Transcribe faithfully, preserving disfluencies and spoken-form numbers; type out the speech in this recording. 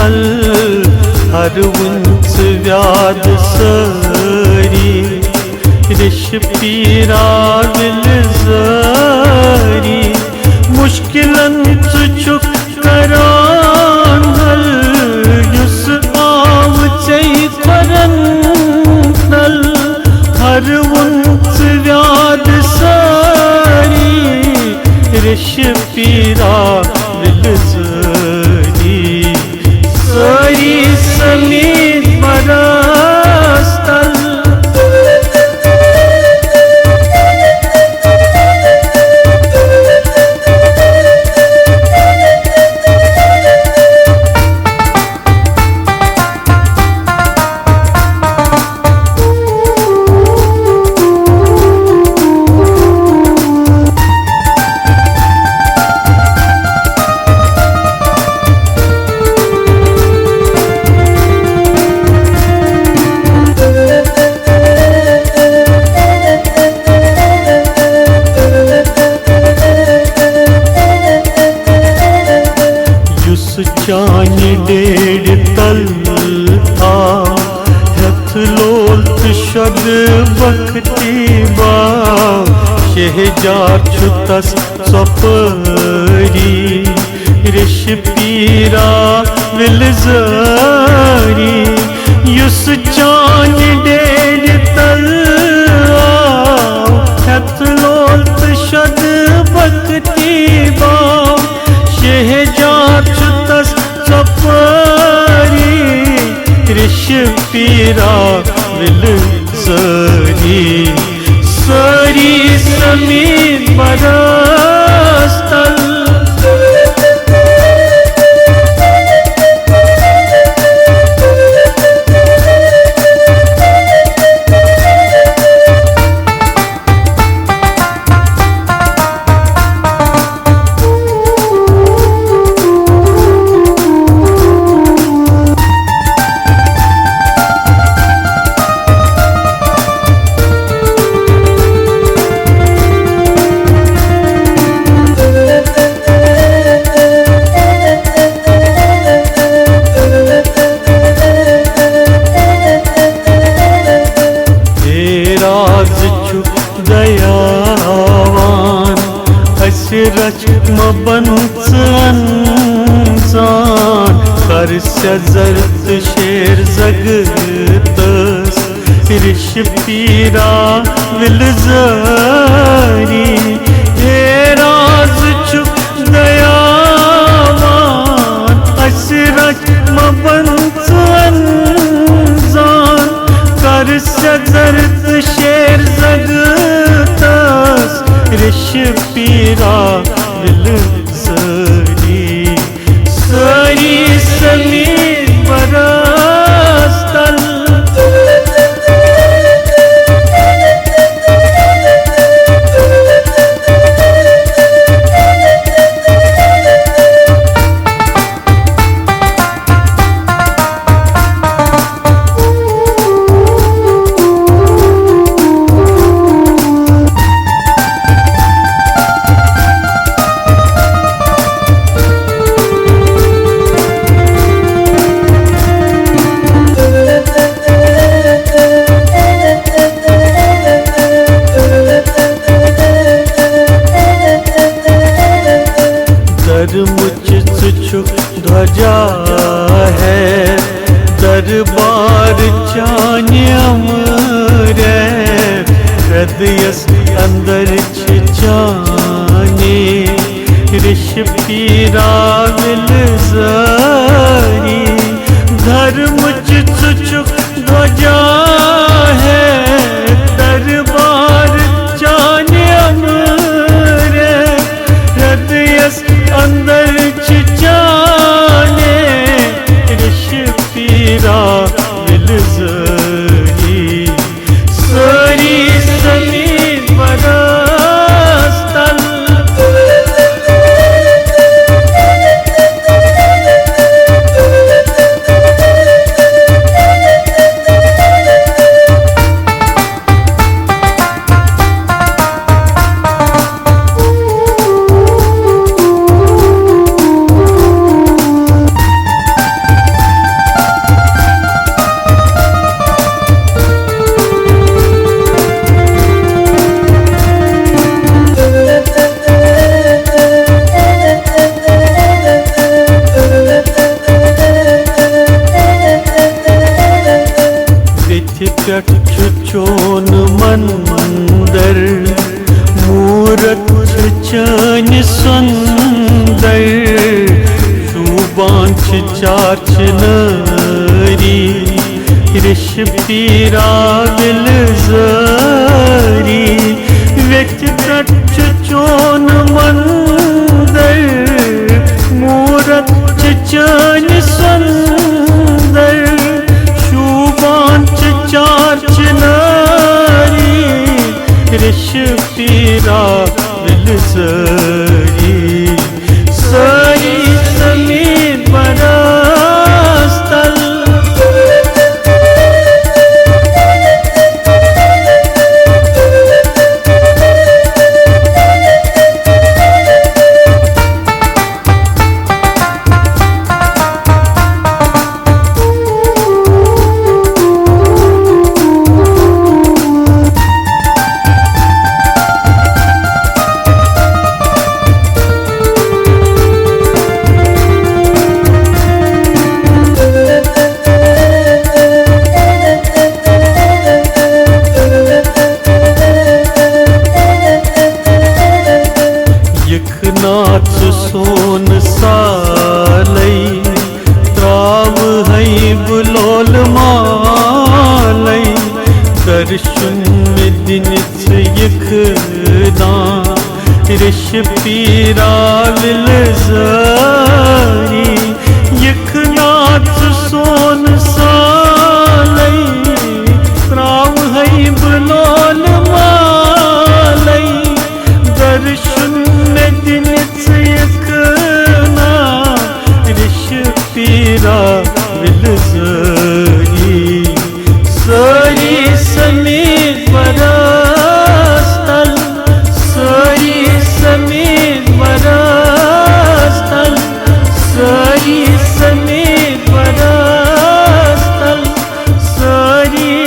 ہر وُنہِ ژٕ ویاد سٲری، ریٚشہِ پیٖرا وِلہٕ زٲری۔ مُشکِلن ژٕ چھُکھ کران حل، یُس آو ژےٚ کھۄرن تل۔ ہر وُنہِ ژٕ ویاد سٲری، ریٚشہِ پیٖرا وِلہٕ زٲری۔ سٲری سمیٖتھ بَرَس تَل۔ یُس چانہِ ڈیڈِ تل آو، ہٮ۪تھ لول تہٕ شۄدٕ وقتی باو، شہجار چھُ تس ژۄپٲری۔ ریٚشہِ پیٖرا وِلہٕ زٲری، یُس چانہِ ڈیڈِ تل آو، ہٮ۪تھ لول تہٕ شۄدٕ وقتی باو، شہجار چھُ تس ژۄپٲری۔ ریٚشہِ پیٖرا وِلہٕ زٲری، سٲری سمیٖتھ بَرَس تَل۔ اے راز چھُ دیاوان، اَسہِ رَچھ مہ بَن ژٕ اَنزان۔ کر سیٚزر تہٕ شیر زگتس، ریٚشہِ پیٖرا وِلہٕ زٲری۔ اے راز چھُ دیاوان، اَسہِ رَچھ مہ بَن ژٕ اَنزان۔ کر سیٚزر تہٕ شیر زگتس، ریٚشہِ پیٖرا وِلہٕ زٲری۔ سٲری سمیٖتھ بَرَس تَل۔ درمُچہِ ژٕ چھُکھ دۄجا ہے، دربار چانہِ امرے، ہردیس اندر چھِ چانے، ریٚشہِ پیٖرا وِلہٕ زٲری۔ درمُچہِ ژٕ چھُکھ دۄجا ہے، دربار چانہِ امرے، ہردیس اندر چھِ چانے، ریٚشہِ پیٖرا وِلہٕ زٲری۔ سٲری سمیٖتھ بَرَس تَل۔ چار چناری، ریش پیرا ول زاری، ویچ تٹ چھ چون مندر، مورت چھ چان سندر، شوبان چھ چار چناری، ریش پیرا ول زاری، ساری سمیر براس تل۔ یکھ ناتھ سون سالے، تراو ہے بلول مالے، درشن میں دن یکھ دان، ریش پیرا ول زاری، یکھ ناتھ سون سالے، تراو ہے بلول مالے، درشن میں دن یکھ دان، ریش پیرا ول زاری، ساری سمیر براس تل، ساری سمیر براس تل، ساری سمیر براس تل، ساری